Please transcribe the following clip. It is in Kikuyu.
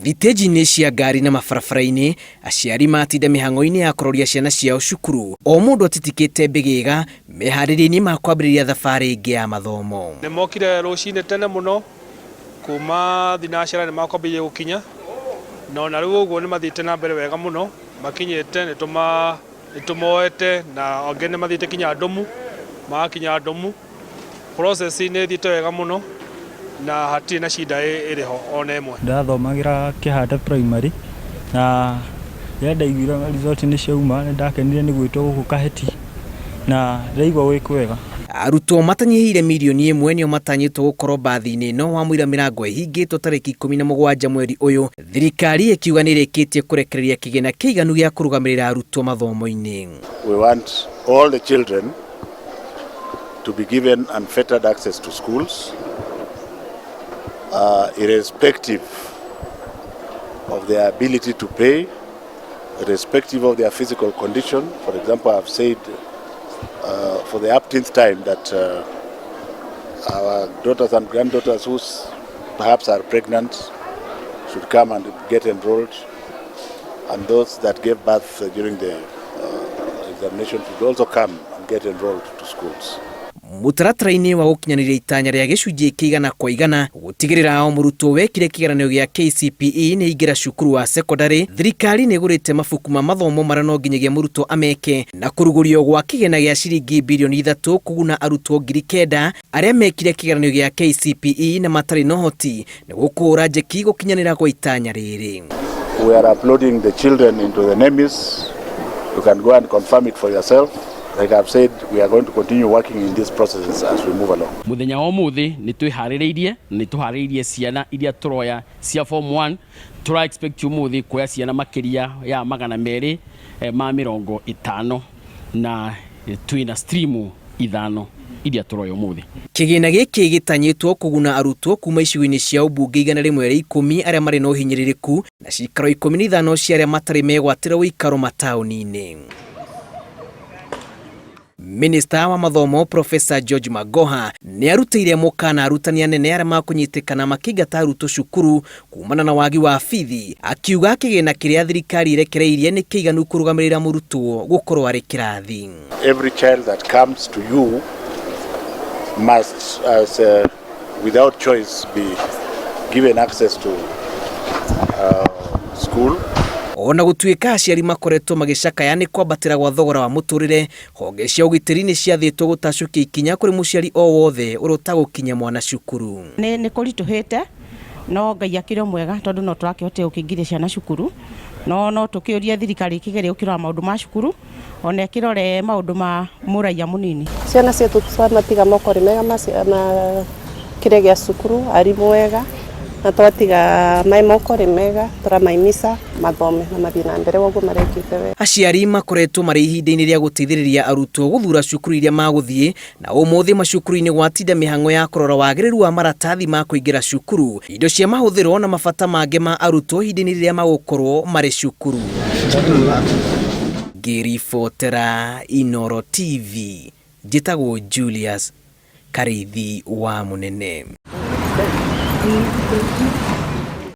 Thitĩnji-inĩ cia ngari na mabarabara-inĩ, aciari matinda mĩhang'o-inĩ ya kũroria ciana ciao cukuru, o mũndũ atitikĩte mbĩgĩga meharĩria-inĩ ma kwambĩrĩria thabarĩ ĩngĩ ya mathomo. Nĩ mokire rũcinĩ tene mũno kuma thinacara nĩ makwambĩrĩirie gũkinya na ona rĩu ũguo nĩ mathiĩte na mbere wega mũno makinyĩte nĩ tũmoete na angĩ nĩ mathiĩte kinya ndomu magakinya ndomu. Process nĩ ĩthiĩte wega mũno na hatirĩ na cinda ĩrĩ ho ona ĩmwe. Ndathomagĩra Kĩhanda Primary na rĩrĩa ndaiguire result nĩ ciauma nĩ ndakenire nĩ gwĩtwo gũkũ Kaheti na ndĩraigua gwĩ kwega. Arutwo matanyihĩire mirioni ĩmwe nĩo matanyĩtwo gũkorwo mbathi-inĩ ĩno wamũira mĩrango ĩhingĩtwo tarĩki 17 mweri ũyũ, thirikari ĩkiuga nĩ ĩrĩkĩtie kũrekereria kĩgĩna kĩiganu gĩa kũrũgamĩrĩra arutwo mathomo-inĩ. We want all the children to be given unfettered access to schools, irrespective of their ability to pay, irrespective of their physical condition. For example, I've said for the upteenth time that our daughters and granddaughters who perhaps are pregnant should come and get enrolled, and those that gave birth during the examination should also come and get enrolled to schools. Mũtaratara-inĩ wa gũkinyanĩria itanya rĩa gĩcunjĩ kĩa igana kwa igana gũtigĩrĩra o mũrutwo wekire kĩgeranio gĩa KCPE nĩ aingĩra cukuru wa sekondarĩ, thirikari nĩ ĩgũrĩte mabuku ma mathomo marĩa no nginyagia mũrutwo ameke na kũrugũrio gwa kĩgĩna gĩa ciringi birioni 3 kũguna arutwo 9,000 arĩa mekire kĩgeranio gĩa KCPE na matarĩ na ũhoti nĩ gũkũũra njeki gũkinyanĩra gwa itanya rĩrĩ. We are uploading the children into the NEMIS. You can go and confirm it for yourself. Like I've said, we are going to continue working in these processes as we move along. Muthenya wa umuthi ni twihaririirie, ni tuhaririirie ciana iria turoya cia form 1. Tura expect umuthi kuoya ciana makiria ya 250 na twina stream 5 iria turoya umuthi. Kĩgĩna gĩkĩ gĩtanyĩtwo kũguna arutwo kuma icigo-inĩ cia ũmbunge 110 arĩa marĩ na ũhinyĩrĩrĩku na cikaro 15 cia arĩa matarĩ megwatĩra ũikaro mataũni-inĩ. Minista wa mathomo Professor George Magoha nĩ arutĩire mũkana arutani anene arĩa makũnyitĩkana makĩingata arutwo cukuru kumana na wagi wa bithi, akiuga kĩgĩna kĩrĩa thirikari ĩrekereirie nĩ kĩiganu kũrũgamĩrĩra mũrutwo gũkorwo arĩ kĩrathi. Every child that comes to you must, as without choice, be given access to school. Ona gũtuĩka aciari makoretwo magĩcakaya nĩ kwambatĩra gwa thogora wa mũtũrĩre, honge cia ũgitĩri nĩ ciathĩtwo gũtacũkia ikinya kũrĩ mũciari o wothe ũrĩa ũtagũkinyia mwana cukuru. Nĩ kũritũhĩte no Ngai akĩrĩ o mwega tondũ no tũrakĩhotire gũkĩingĩria ciana cukuru, no tũkĩũrie thirikari ĩkĩgerie gũkĩrora maũndũ ma cukuru ona ĩkĩrore maũndũ ma mũraiya mũnini. Ciana citũ twamatiga moko mega ma kĩrĩa gĩa cukuru arimũ wega na twatiga mai moko mega tũramaimisa mathome na mathiĩ na mbere ũguo marekĩte wega. Aciari makoretwo marĩ ihinda-inĩ rĩa gũteithĩrĩria arutwo gũthura cukuru iria magũthiĩ na ũmũthĩ macukuru-inĩ gwatinda mĩhang'o ya kũrora wagĩrĩru wa maratathi ma kũingĩra cukuru, indo cia mahũthĩro na mabata mangĩ ma arutwo ihinda-inĩ rĩrĩa magũkorwo marĩ cukuru. Ngĩribotera Inooro TV, njĩtagwo Julius Karithi wa Mũnene.